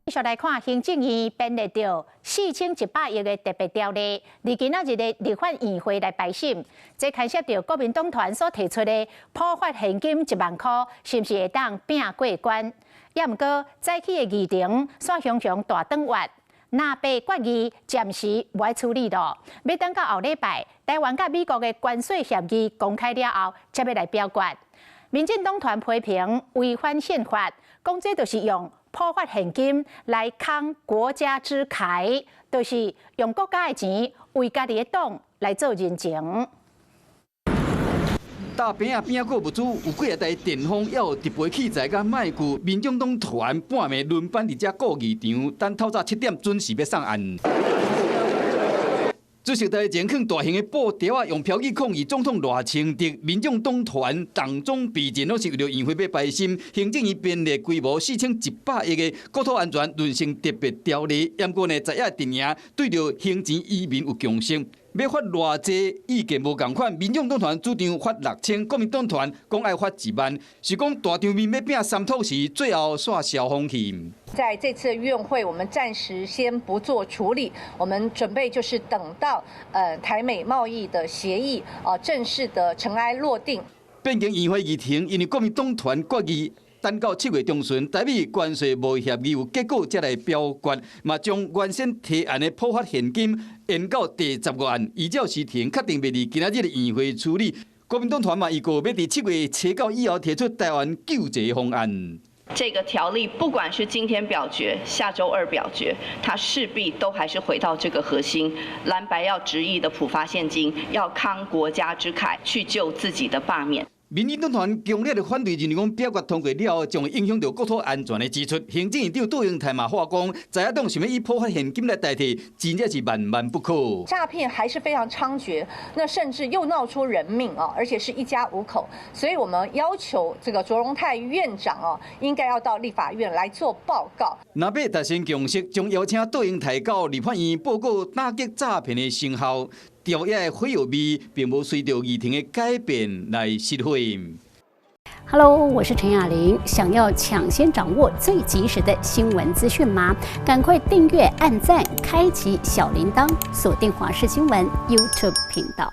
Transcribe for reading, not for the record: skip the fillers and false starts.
繼續來看行政院編列著4100億的特別條例，佇今仔日的立法院會來排審，這牽涉著國民黨團所提出的普發現金1萬箍，是毋是會當拚過關？也毋過早起的議程煞雄雄大轉彎，納幣決議暫時無愛處理咯，欲等到後禮拜台灣佮美國的關稅協議公開了後，才欲來表決。民進黨團批評違反憲法，講這就是用普發現金來慷國家之慨，就是用國家的錢為家己的黨來做人情。大棚仔邊仔閣物資，有幾若台電風，猶有特備器材佮麥具，民眾黨團半暝輪班佇遮顧議場，等透早7點準時欲送案。主席台前囥大型的布條仔，用標語抗議總統賴清德。民眾黨團黨總備戰，攏是為著院會欲排審，行政院編列規模4100億的國土安全韌性特別條例，毋過呢，在野陣營對著行錢移民有共識，欲發偌濟意見無仝款，民眾黨團主張發6000，國民黨團講愛發1萬，是講大場面欲拚三托時，最後煞消風去。在這次院會，我們暫時先不做處理，我們準備就是等到台美貿易的協議啊正式的塵埃落定。變更院會議程，因為國民黨團決議等到7月中旬，台美關稅貿易協議有結果才來表決，嘛將原先提案的普發現金延到第15案，依照時程確定欲佇今仔日的院會處理。國民黨團嘛預告欲佇7月初9以後提出台灣救濟方案。這個條例，不管是今天表決、下週二表決，它勢必都還是回到這個核心，藍白要執意的普發現金，要慷國家之慨去救自己的罷免。民進黨團強烈的反對，認為講表決通過了後，將會影響著國土安全的支出。行政院長杜英台嘛話講，在野黨想欲以普發現金來代替，真正是萬萬不可。詐騙還是非常猖獗，那甚至又鬧出人命啊，而且是一家五口，所以我們要求這個卓榮泰院長啊，應該要到立法院來做報告。若欲達成共識，將邀請杜英台到立法院報告打擊詐騙的成效。條約的火藥味並無隨著議程的改變來失火。 Hello，我是陳雅玲。想要搶先掌握最及時的新聞資訊嗎？趕快訂閱、按讚、開啟小鈴鐺，鎖定華視新聞 YouTube 頻道。